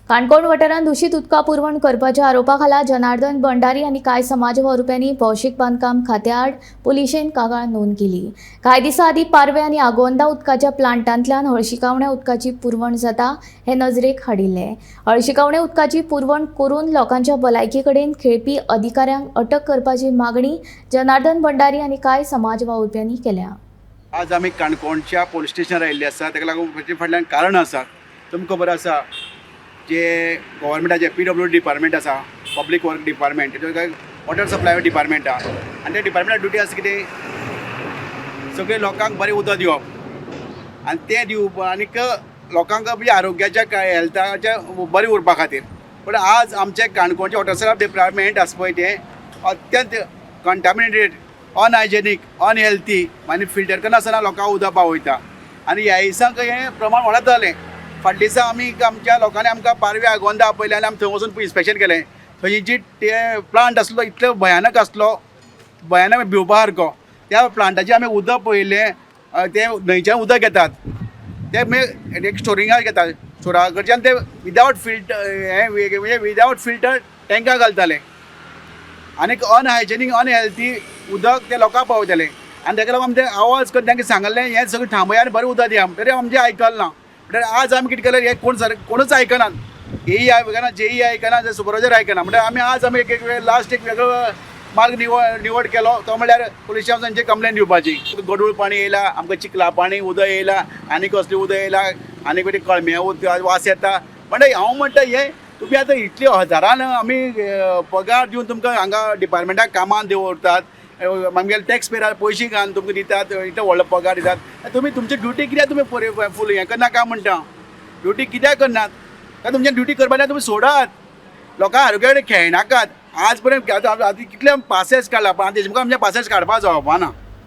काणकोण वाठारांत दुशीत उदका पुरवण करपाच्या आरोपा खाला जनार्दन भंडारी आनी कांय समाज वावुरप्यांनी भौशीक बांदकाम खात्या आड पुलिशेन कागाळ नोंद केली. कांय दिसां आदीं पारवे आनी आगोंदा उदकाच्या प्लांटांतल्यान हळशिकावण्या उदकाची पुरवण जाता हें नजरेक हाडिल्लें. हळशिकावण्या उदकाची पुरवण करून लोकांच्या भलायकी कडेन खेळपी अधिकाऱ्यांक अटक करपाची मागणी जनार्दन भंडारी आनी कांय समाज वावुरप्यांनी केल्या. आज आमी काणकोणच्या पोलीस स्टेशनार आयिल्ले आसा. ताका लागून ताचे फाटल्यान कारण आसा. तुमकां खबर आसा, जे गव्हर्मेंटाचे पीडब्ल्यू डिपार्टमेंट आसा, पब्लीक वर्क डिपार्टमेंट, तेतून वॉटर सप्लाय डिपार्टमेंट आहा आनी त्या डिपार्टमेंटा ड्युटी आसा कितें, सगळे लोकांक बरें उदक दिवप आनी तें दिवप आनीक लोकांक म्हणजे आरोग्याच्या काय हेल्थाच्या बरें उरपा खातीर. पूण आज आमचे काणकोणचे वॉटर सप्लाय डिपार्टमेंट आसा पळय, तें अत्यंत कंटामिनेटेड, अनहायजेनीक, अनहेल्थी आनी फिल्टर करनासतना लोकांक उदक पावयता आनी ह्या दिसांक हें प्रमाण वाडत जालें. फाटल्या दिसा आमी आमच्या लोकांनी आमकां पारवे, आगोंदा आपयलें आनी आमी थंय वचून इन्स्पेक्शन केलें. थंय जी ते प्लांट आसलो, इतलो भयानक आसलो, भयानक, भिवपा सारको. त्या प्लांटाचें आमी उदक पळयलें. तें न्हंयच्यान उदक घेतात, ते मागीर एक स्टोरिंगाक घेतात, स्टोरा कडच्यान ते विदावट फिल्टर हें म्हणजे विदावट फिल्टर टँका घालताले आनीक अनहायजेनीक, अनहेल्थी उदक ते लोकांक पावयताले. आनी ताका लागून आमी ते आवाज करून तांकां सांगलें, हें सगळें थांबया आनी बरें उदक दिया. तरी आमचें आयकलें ना. म्हणल्यार आज आमी कितें केलें, हें कोण सर कोणूच आयकनात, एई आयकना, जेई आयकना, सुपरवायजर आयकना. म्हणल्यार आमी आज आमी एक एक लास्ट एक वेगळो मार्ग निवड केलो, तो म्हणल्यार पुलिसांक तांचे कंप्लेन दिवपाची. गडूळ पाणी येयला आमकां, चिखला पाणी उदक येयला आनी कसलें उदक येयला आनी कितें कळम्या उदक वास येता. म्हणटा हांव म्हणटा, हें तुमी आतां इतले हजारान आमी पगार दिवन तुमकां हांगा डिपार्टमेंटाक कामान दवरतात, आमगेले टॅक्स पेरार पयशे घालून तुमकां दितात, इतलो व्हडलो पगार दितात, तुमी तुमची ड्युटी कित्याक तुमी फूल हें करना काय म्हणटा? ड्युटी कित्याक करनात? काय तुमच्या ड्युटी करपा ना? तुमी सोडात, लोकां आरोग्या कडेन खेळनाकात. आज पर्यंत आतां आतां कितले पासेस काडला, पण तेजे मुखार आमचे पासेस काडपा जावपा ना.